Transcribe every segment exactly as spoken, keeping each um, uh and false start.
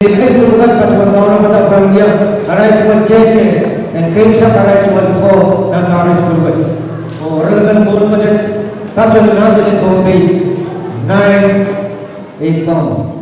Ih, ih, suwed patohwan mwahu patohwan pahn wia arail tungoal tehte en keimwsek arail tungoal pwukoa nan pahr en sukuhl wet. Oh arail pahn mwohn wet patohwan mahsen en Pohnpei, nine eight one.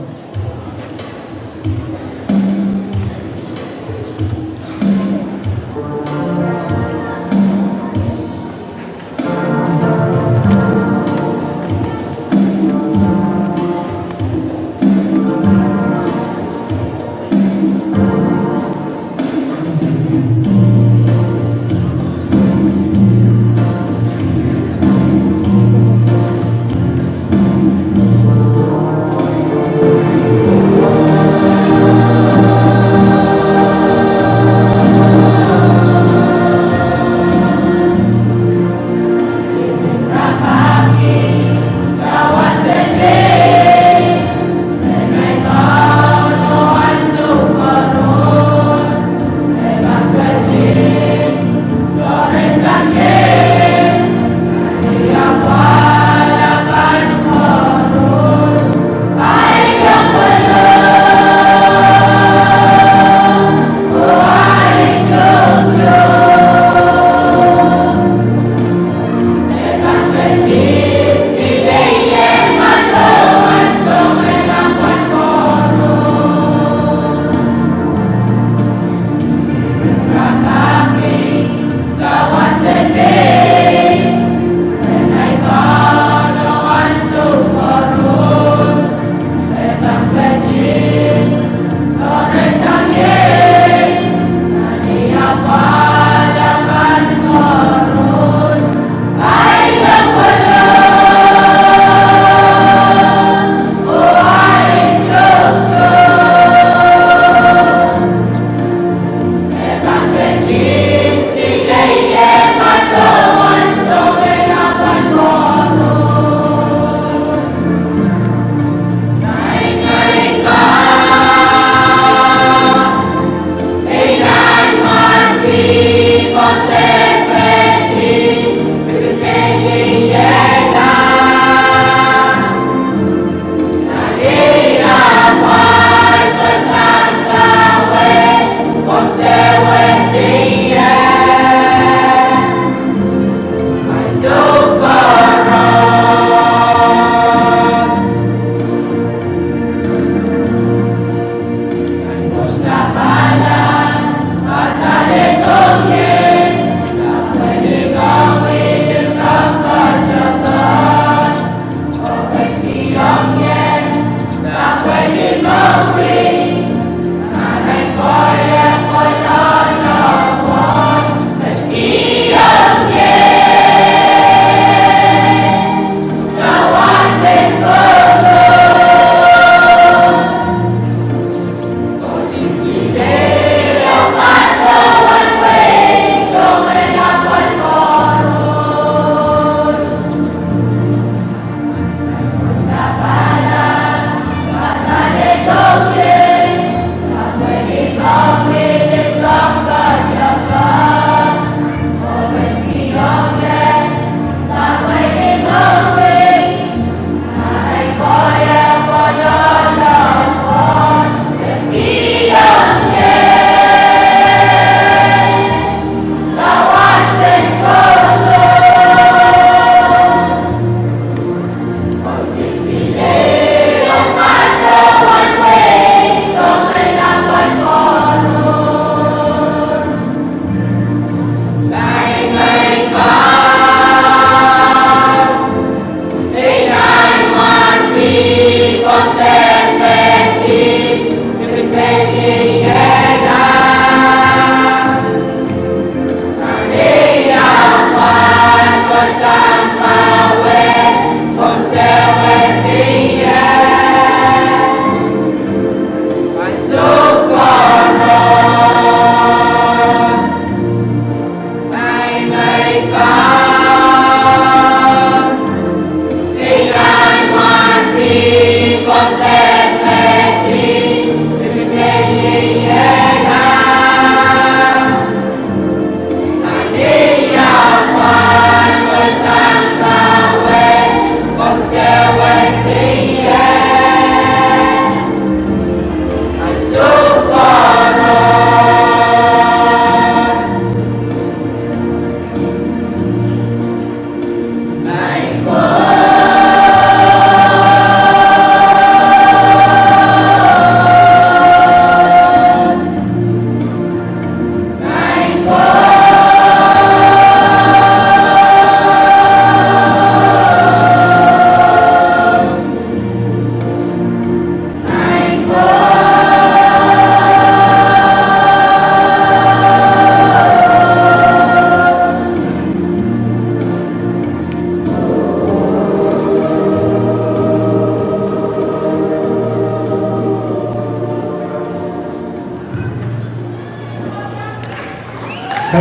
Mwohn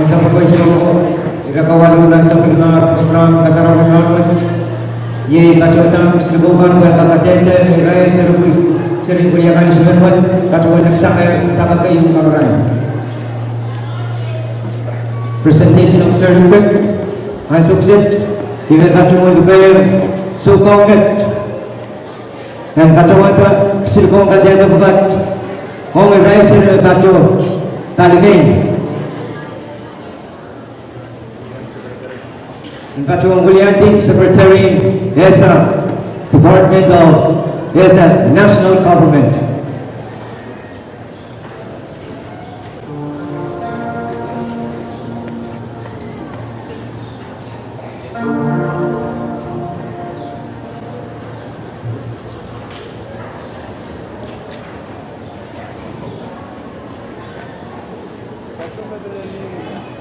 sapwellimomwi, ire kawalu nan sapwellimomwi program kasarawi nan wet, iei patohda siluh kan pwe kak kadehde irail seri pwil, seri pwil akan suwed wet, patohwan eksanger dake keieu kamarain. Presentation of certificate, ansou kiset, ire patohwan lukehier soukohng wet. En patohwanda siluh kan kadehde pwukat ong irail seri patohda likein. En patohwan wiliandi Secretary, ESSA, Department of ESSA, National Government.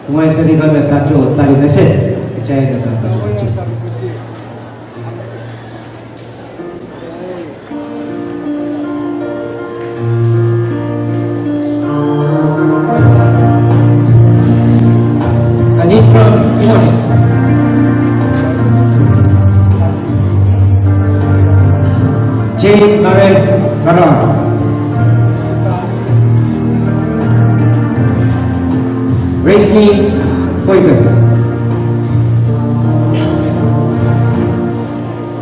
Kumwail seri kan me patohda likein, kitail me patohda. Aniston Morris. Jade Maren Karar. Raisley Koibe.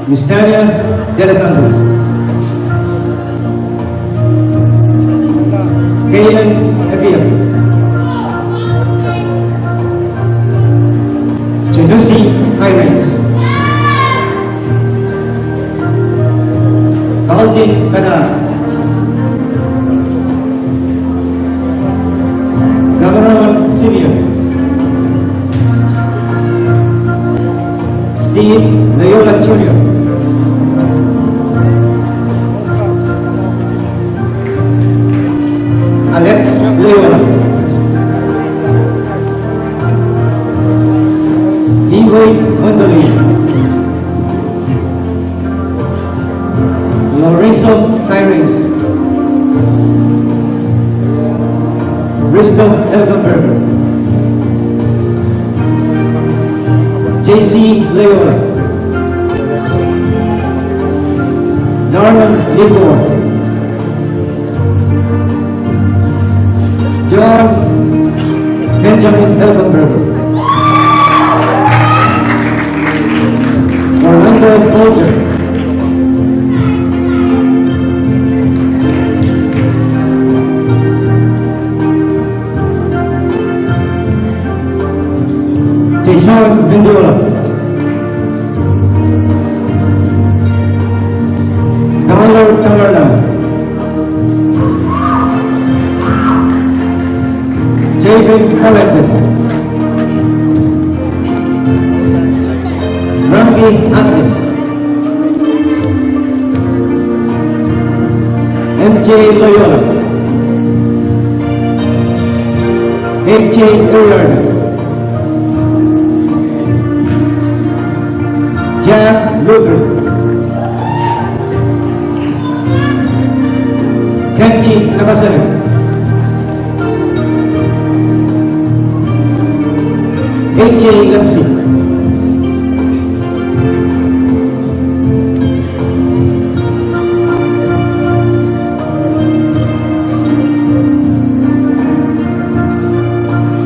Mistania de los Santos. Galen Appiah. Genusi Irons. Carlton Bernard. Cameron Simeon. Steve Loyola Junior. Alex Loyola. Iwei Mondoli. Lorenzo Pires. Risto Elkenberger. J C Loyola. Norman Libor. John Benjamin Elkenberger. Orlando Folger. Jason Mendiola. Donald Tamerlan. David Alexis. Randy Agnes. M J Loyola. A J Ariardo. Jack Luger. Kenji Nakasone. A J Lemsi.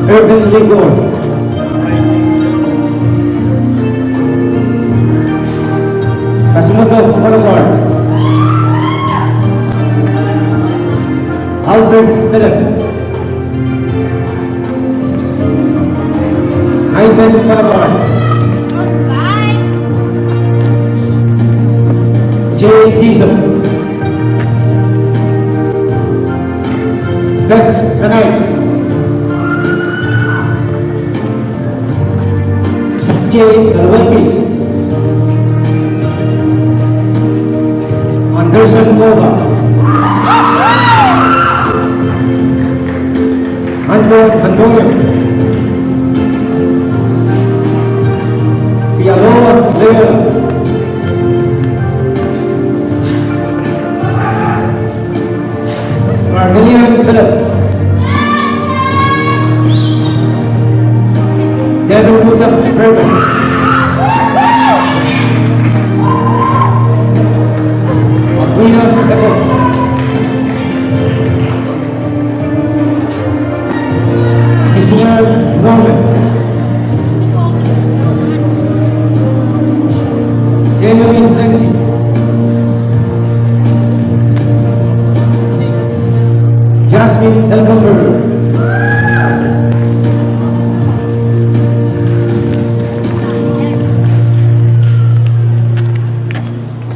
Irvin Ligor. Kasimato Bonaparte. Albert Philip. Ivan Bonaparte. Jay Diesel. Tex Bennett. Sakje Alwepi. Anderson Moga. Anton Antonio. Pialoa Leo.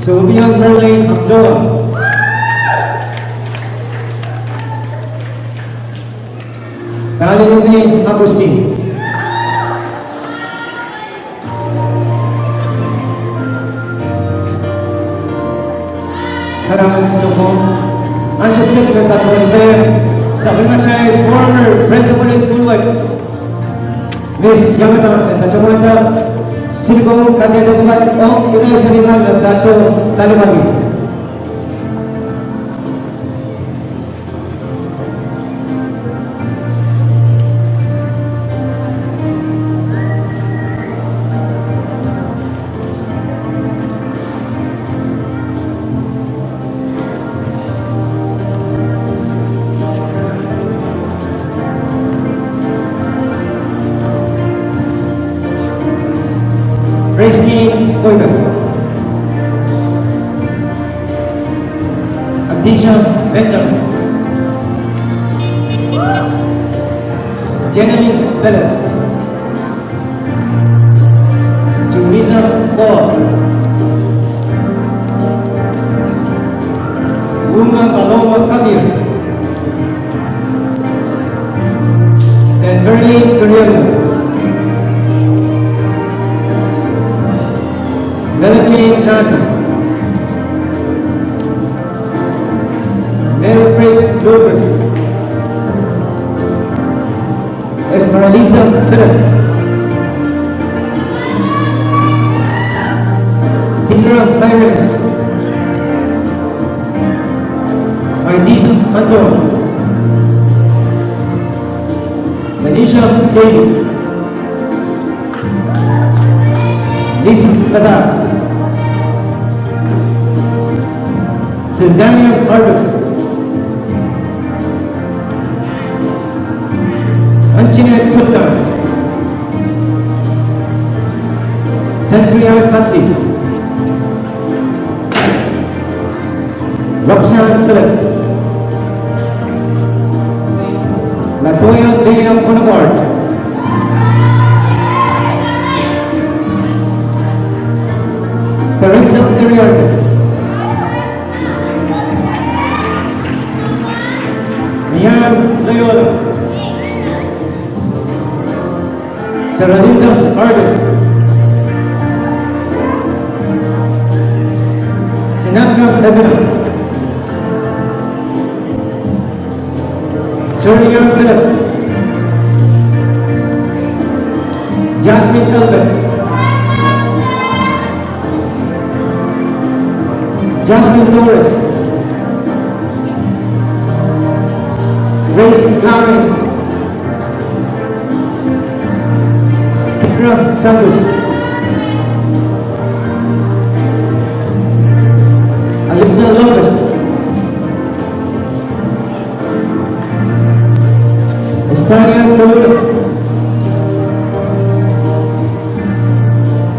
Sylvia Merlin Abdullah. Valerie Augustine. Kalahngan sounpwong. Ansou wet me patohwan pere, sapwellimatail former principal en sukuhl wet, Miss Yamada, en patohwanda silikong kadehdehn pwukat ong irail seri kan me patoh paliwari. Grace Koimen. Abdisha Benjamin. Janeline Philip. Teresa Paul. Luna Paloma Kabir. Kimberly Guerrero. Melody Nasser. Mary Grace Gilbert. Esmeralda Philip. Tindra Pirates. Maidisa Anton. Lanisha David. Lisa Kadar. Sylvania Harvest. Anjanette Siptan. Sandria Khatli. Roxanne Philip. Latoya Leah Bonaparte. Teresa Teriarte. Mian Loyola. Saralinda Artis. Sinatra Ebina. Sernia Philip. Jasmine Elbert. Justin Norris. Grace Lawrence. Kira Santos. Alipta Lopez. Estania Kolula.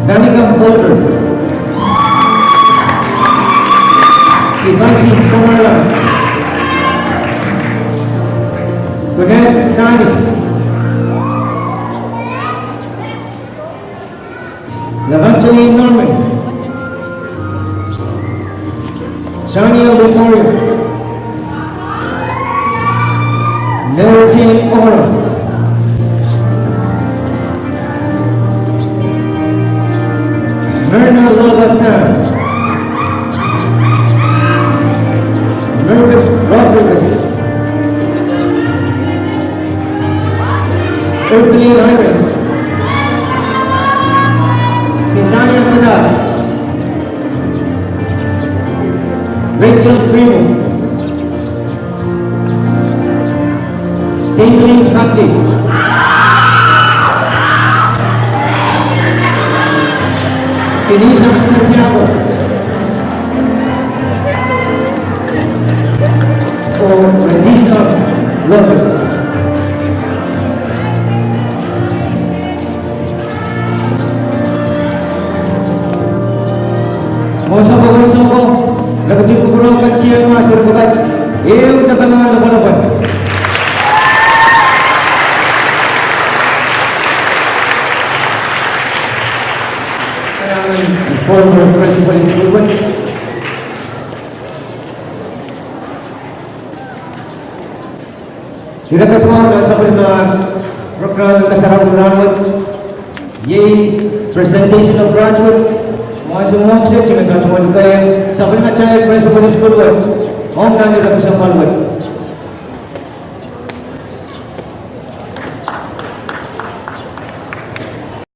Danica Oliver. Ivansi Kamala. Gwyneth Danis. Lavanjali Norman. Shania Likoria. Mary Jane Okoro. Myrna Lobatsan. Myrna Rodriguez. Evelyn Iris. Sindania Madar. Rachel Primo. Dangling Hadley. Kenisa Santiago. Oh Renita Lopez. Mwohn sounpwong, sounpwong, rekiti kupwuro ketikihong ma seri pwukat ehu de kalahngan lopwolopwon. Former principal en sukuhl wet. Ire patohwan nan sapwellime program en kasarawi rahnwet, iei presentation of graduate, mwahnseng mwohmw sehse me patohwan lukehiong sapwellimatail principal en sukuhl wet, ong nan ire kesempwal wet.